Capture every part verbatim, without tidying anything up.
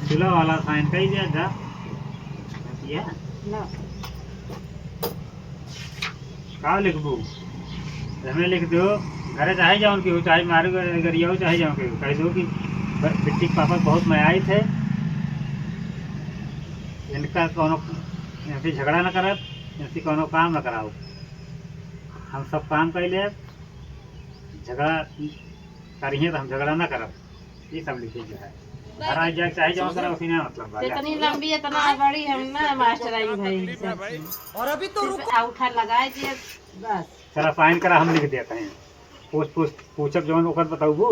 चूल्हा वाला साइन कही दिया था। ये? ना। का लिखबू? हमें लिख दो, घरे चाहे जाओ उनकी हो, चाहे मारू गर-, गरिया हो, चाहे जाओ के हो, कह दो कि ब-, बिट्टी के पापा बहुत मयाई थे, इनका कौनो, इनसे झगड़ा ना करब, इनसे कौनो काम ना कराओ, हम सब काम कर लेब, झगड़ा करिए तो हम झगड़ा ना करब। ये सब लिखे जो है। घर आ जाए, चाहे जाओ, करा, उसी ना मतलब बा। इतनी लंबी, इतना बड़ी हम ना मास्टर आई भाई। और अभी तो रुको। आ उठा लगाए दिए, बस। चला साइन करा, हम लिख देते हैं। पूछ, पूछ, पूछब जौन ओकर बताऊबू।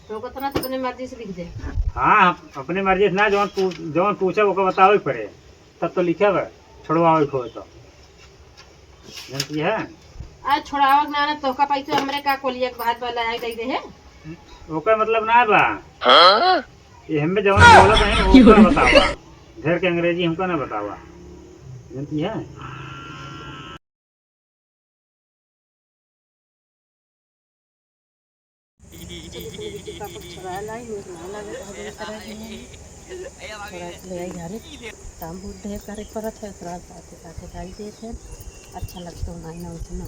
तो ओकर तना तो अपने मर्जी से लिख दे। हाँ, अपने मर्जी से ना, जौन पू-, जौन पूछब ओकर बतावे के पड़े। तब तो लिखे बा, छोड़वावे के होए तो। जानती है? आज छोड़ावक ना, ना तोहका पाई तो हमरे का कोलिया के भात वाला है, दे दे है। ओकर मतलब ना बा। हाँ? ये हमें जवन बोलत है, वो ओकरा बतावा। ढेर के अंग्रेजी हमका ना बतावा। जानती है? चलिए, अपने बिट्टी पापा के छोड़ा लाई, नीक ना लागत है, जौन तरह के हैं। छोड़ा के ले आई घरे, काम बहुत ढेर करे के पड़त है, ओकरा साथे साथे डाल देत है, अच्छा लगता है ना उतना।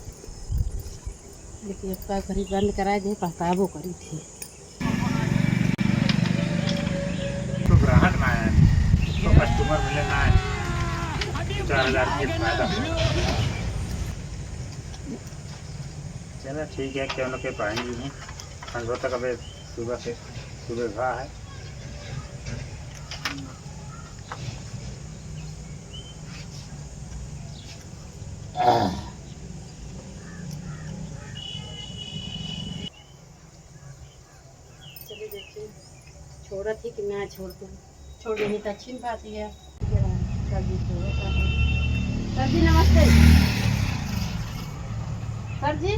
लेकिन एक बार घरी बंद कराए दे, पहताबो करी थी। तो ग्राहक ना आए, तो कस्टमर मिले ना आए, चार हजार के फायदा हो। चलो ठीक है, क्यों ना के पाएंगे ही। हम तक अबे सुबह से, सुबह हुआ है। चलिए देखिए, छोड़त ही कि ना छोड़ दे। छोड़ देही तो अच्छी बात है। सर जी, छोड़ो, सर जी। सर जी, नमस्ते। सर जी,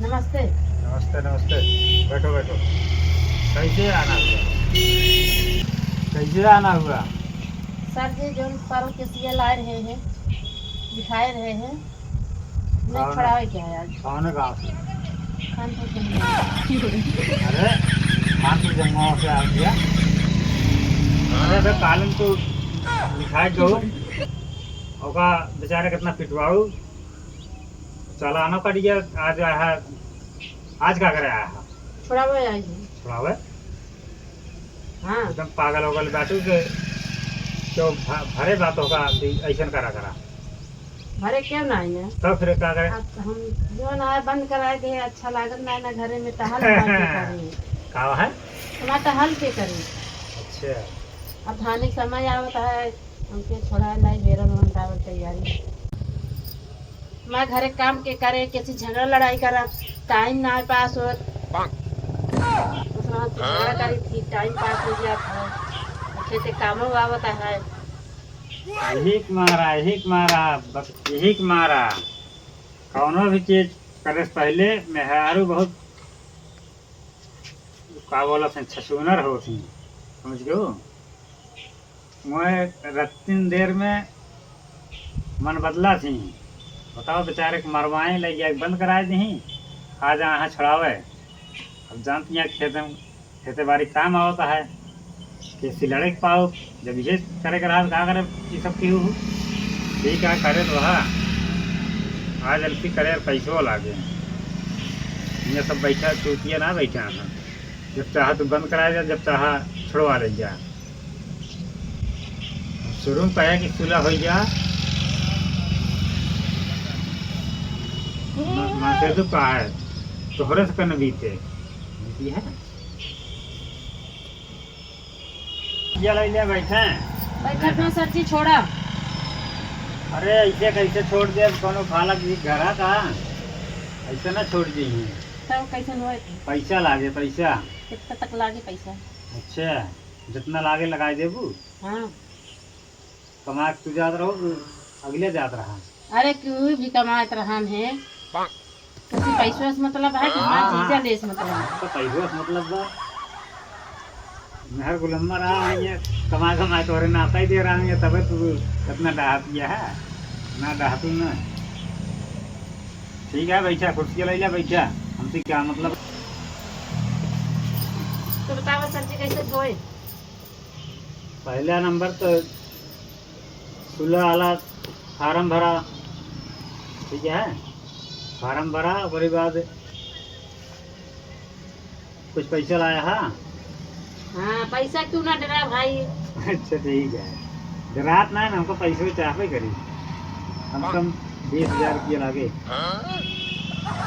नमस्ते। नमस्ते, नमस्ते। बैठो, बैठो। कैसे आना हुआ? कैसे आना हुआ? सर जी, जौन परल के सिया लाए रहे हैं, दिखाए रहे हैं, नहीं कौन? छोड़ावे क्या है आज? कौन गाँव से? खानपुर जंगवा। अरे, खानपुर जंगवा से आ गया। अरे, बे, कालन तो लिखाए दो। ओका बेचारे कितना पिटवाऊ। चालानो कट गया, आज आया है। आज का करे आया है? छोड़ावे आई है। छोड़ावे? हाँ। एकदम पागल हो गल बाटू के, तो भ-, भरे बात होगा कि ऐसन करा करा। भरे क्यों ना आई है? तो फिर का करे? अब हम जो ना है बंद कराए दे, अच्छा लागत ना है ना घरे में, टहल के करी। का है? हमारा टहल के करी। अच्छा। अब धाने के समय आवत है, हमके छोड़ा लाई, बेरन वन डावल तैयारी। मैं घरे काम के करे, किसी झगड़ा लड़ाई करा, टाइम ना पास होत। दूसरा से झगड़ा करी थी, टाइम पास हो गया था। खेते कामो आवत है। यही के मारा, यही के मारा, बस यही के मारा। कौनो भी चीज करे से पहले मेहरारू बहुत, का बोलत हैं, छछूनर होत ही, समझ गयो? मोए रत्तिन देर में मन बदला थी। बताओ, बेचारे के मरवाए, ले जाके बंद कराए दही, आ जा यहाँ छुड़ावे। अब जानती हैं, खेत में, खेते बाड़ी काम आवता है, किसी लड़े के पाओ, जब ये करे के रहा, का करे, ये सब की हो? ठीक है, करे तो हा, आज गलती करे, पैसो लागे। ये सब बैठा, चूतिया ना बैठा है। जब चाहा तो बंद कराए जा, जब चाहा छुड़वा ले जा। शुरू में कहे कि सुलह हो जा, म-, मासे तो कहा है, तोहरे से कन बीते। बीती है। ये ले ले बैठे। बैठे अपना सर जी छोड़ा। अरे ऐसे कैसे छोड़ दे, अब कोनो खाला की घर का? ऐसे ना छोड़ दी। तब कैसन होए? पैसा लागे, पैसा। कितना तक लागे पैसा? अच्छा, जितना लागे लगाए देबू। हाँ। कमा के तू जात रहो, अगले जात रहा। अरे, क्यों भी कमात रहन है। तुझे पैसों से मतलब है कि हमार हाँ, जीजा हाँ। ले से मतलब है? तो पैसों से मतलब बा। मेहर गुलम्मा रहा है, ये कमा कमा तोहरे नाता ही दे रहा है, तबे तू इतना डहा पिया है, ना डहा तू ना। ठीक है, बैठा, कुर्सी ले ले, बैठा। हमसे क्या मतलब? तो बतावा सर जी, कैसे धोए? पहला नंबर तो सुलह वाला फार्म भरा, ठीक है, फार्म भरा, ओकरे बाद कुछ पैसा लाया है? हाँ, पैसा क्यों ना डरा भाई। अच्छा, ठीक है, डरात ना है ना, हमको पैसे चाहबे करी, कम से कम बीस हजार रुपया लागे।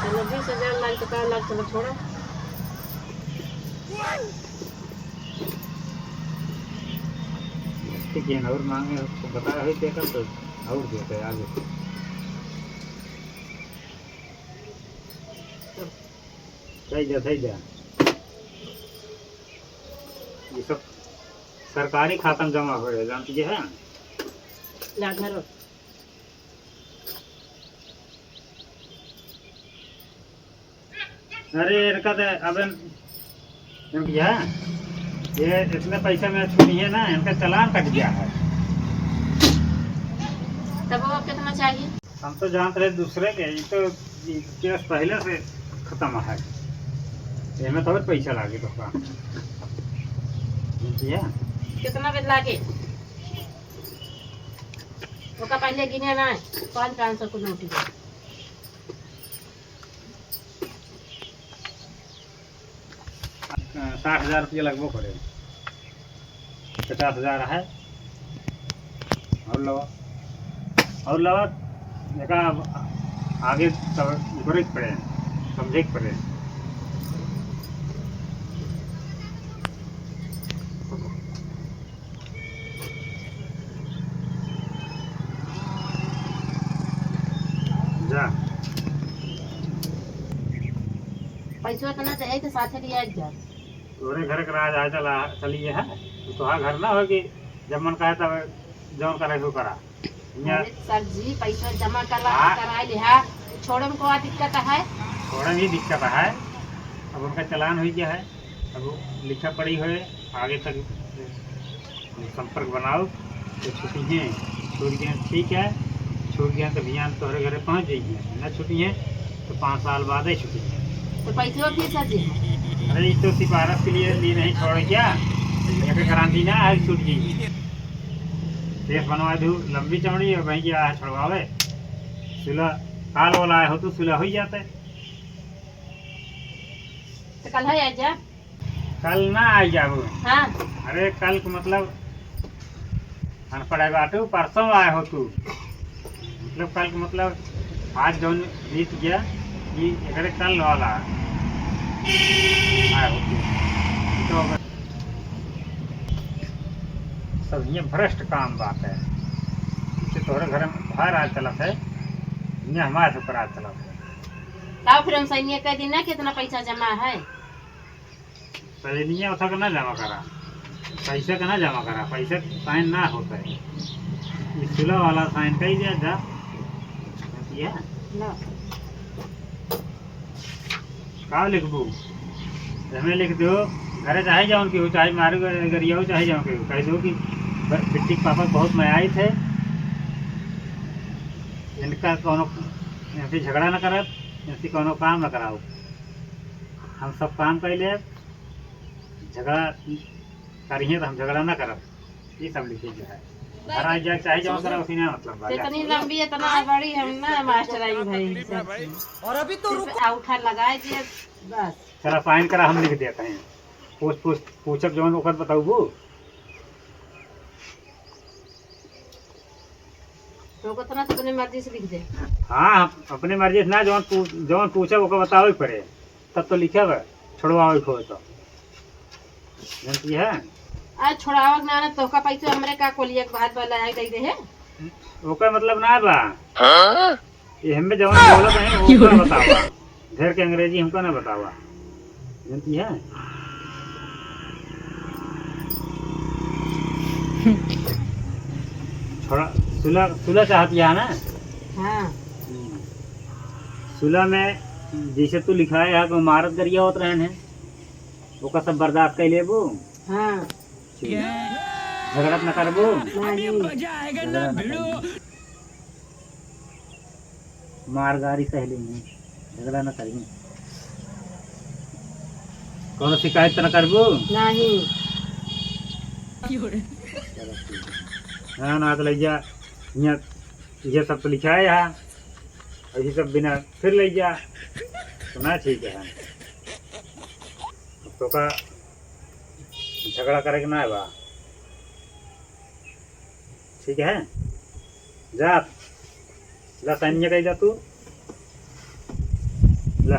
चलो, बीस हजार लाग तो का लाग, चलो, छोड़ो। ठीक है, और मांगे तो बता रहे थे कल, तो और देते हैं आगे। सही जा, सही जा। ये सब सरकारी खाता में जमा हो रहे, जानती है? ला धरो। अरे, इनका तो अब इन-, इन भैया, ये इतने पैसे में छूटी है ना, इनका चालान कट गया है। तब वो कितना चाहिए? हम तो जानत रहे दूसरे के, ये तो, ये केस पहले से खत्म है, एमे तो और पैसा लागे तो का। भैया। कितना बिल लागे? ओका पहले गिने ना, पाँच पाँच सौ को नोट है। साठ हजार रुपया लगबो करे, पचास हजार है। और लो, और लो, एका आगे सब करे के पड़े, समझे के पड़े। जा। पैसवा इतना चाहे तो साथे लिया जा। तोरे घर के राज आए चला, चलिए है। तो तोहार घर ना हो कि जब मन कहे तब जौन करे सो करा। हियाँ अरे सर जी, पैसा जमा करा, हाँ। करा लिहा। छोड़न को दिक्कत है? छोड़न ही दिक्कत है। अब उनका चालान हो गया है, अब वो लिखा पड़ी होए, आगे तक संपर्क बनाओ, तो छुट्टी है, छूट गए, ठीक है, छूट गए तो बिहान तोहरे घरे पहुँच जाइए, ना छुट्टी है तो पाँच साल बाद ही छुट्टी है। तो पैसवा फिर सर जी? अरे, ये तो सिफारिश के लिए ली नहीं छोड़ क्या, एक गारंटी ना है, छूट गई। केस बनवा दू लंबी चौड़ी और वहीं गया है छुड़वावे। सुलह काल वाला आए हो तो सुलह हो ही जाते। तो कल है आ जा। कल ना आ जाओ। हाँ। अरे, कल को मतलब अनपढ़ है बाटू, परसों आए हो तू। मतलब कल को मतलब आज जौन बीत गया, ये एकरे कल वाला आए हो तू। तो सब ये भ्रष्ट काम बात है। इससे तोहरे घर में भाई राज चलत है, ये हमारे से राज चलत है। लाओ फिर हम सैनिक कह दी ना कितना पैसा जमा है। सैनिया उठा के ना जमा करा, पैसा के ना जमा करा, पैसा साइन ना होता है। ये सुलह वाला साइन कही दिया जा। ये ना। का लिखबू? हमें लिख दो, घरे चाहे जाओ कि हो, चाहे मारू गरियाओ, चाहे जाओ कि हो, कह दो कि ब-, बिट्टी के पापा बहुत मयाई थे, इनका कौनो, इनसे झगड़ा ना करब, इनसे कौनो काम ना कराओ। हम सब काम कर लेब, झगड़ा करिहे तो हम झगड़ा ना करब। ये सब लिखे जो है। घर आ जाए, चाहे जौन करा, उसी ना मतलब बा। इतनी लंबी, इतना बड़ी हम ना मास्टर आई भाई। और अभी तो रुको। आ उठा लगाए दिए, बस। चला साइन करा, हम लिख देते हैं। पूछ, पूछ, पूछब जौन ओकर बताऊबू। तो कितना तो अपने मर्जी से लिख दे। हाँ, अपने मर्जी से ना, जौन पू-, जौन पूछब ओकर बतावे के पड़े, तब तो लिखे बा, छोड़वावे के होए तो। जानती है? आज छोड़ावक ना, ना तोहका पैसे हमरे का कोलिया के भात वाला आए दे दे है। ओकर मतलब ना बा। हाँ? ये हमें जवन बोलत है, ओका बतावा। ढेर के अंग्रेजी हमका ना बतावा। जानती है? थोड़ा सुलह, सुलह चाहती है ना? हाँ। हम्म। सुलह में जैसे तू लिखाए है, तो मारत गरिया होत रहन है, ओका सब बर्दाश्त कर लेबू? हाँ। ठीक। झगड़ा न करबू? नहीं। झगड़ा न करबू। मार गारी सह लेंगे, झगड़ा न करेंगे। कौनो शिकायत त न करबू? नहीं। हाँ, ना तो लइजा, हियाँ ये सब तो लिखाए है, और ये सब बिना फिर लइजा, तो ना ठीक है। अब तो का झगड़ा करे के ना बा, ठीक है? जा, ला साइन कइ जा तू, ला।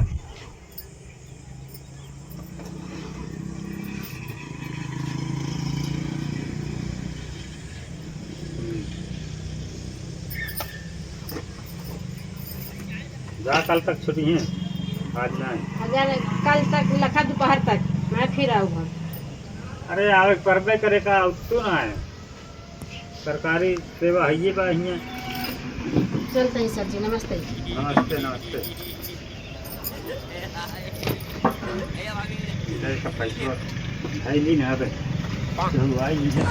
जा, कल तक छुट्टी है, आज ना है। अगर कल तक लखा दोपहर तक, मैं फिर आऊँगा। अरे, आवे के परबे करे का, तू ना है। सरकारी सेवा है ये बा हियाँ। चलते हैं सर जी, नमस्ते। नमस्ते, नमस्ते। इधर का पैसा है नहीं ना बे। चलो, आई नहीं है।